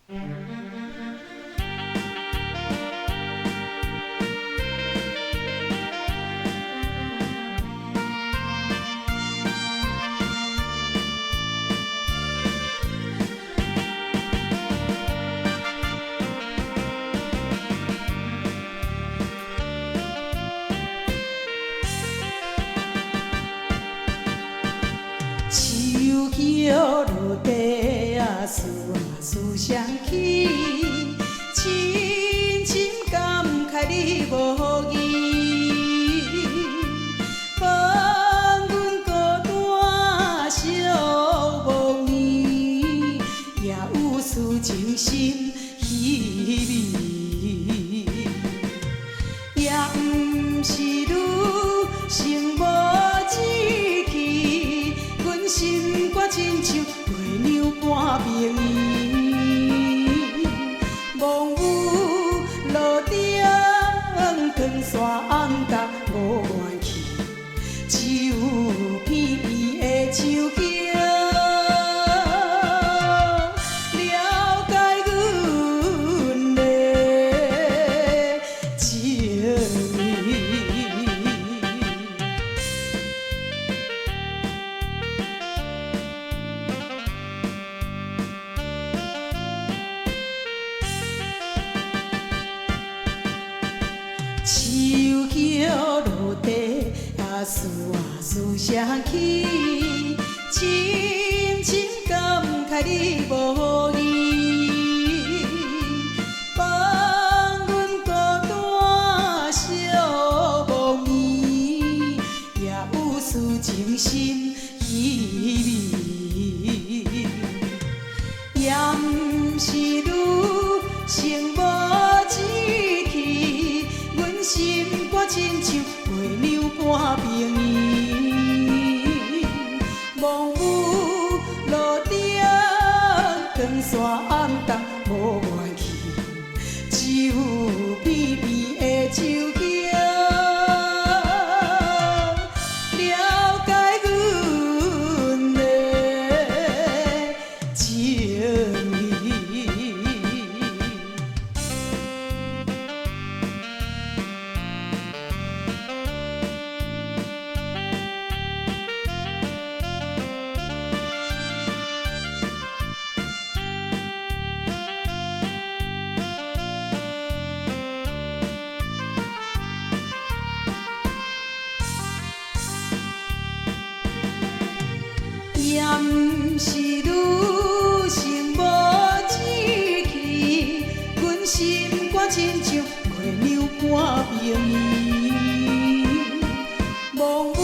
樹葉落地啊，思啊思想起，深深感慨你無義，放阮孤單寂寞年，也有思情深稀微，也毋是女性無志氣。阮心肝親像月娘半平圓，望雨路頂光線暗淡無願去，只有片片的樹葉了解阮的情意。樹葉落地啊，思啊思想起，深深感慨你無義，放阮孤單寂寞年，也有思情深稀微，也毋是女性無志氣，阮心肝親像月娘半平圓，望雨路頂光線暗淡無願去，只有片片的樹葉了解阮的情意。也毋是女性無志氣，阮心肝親像月娘半平圓，望雨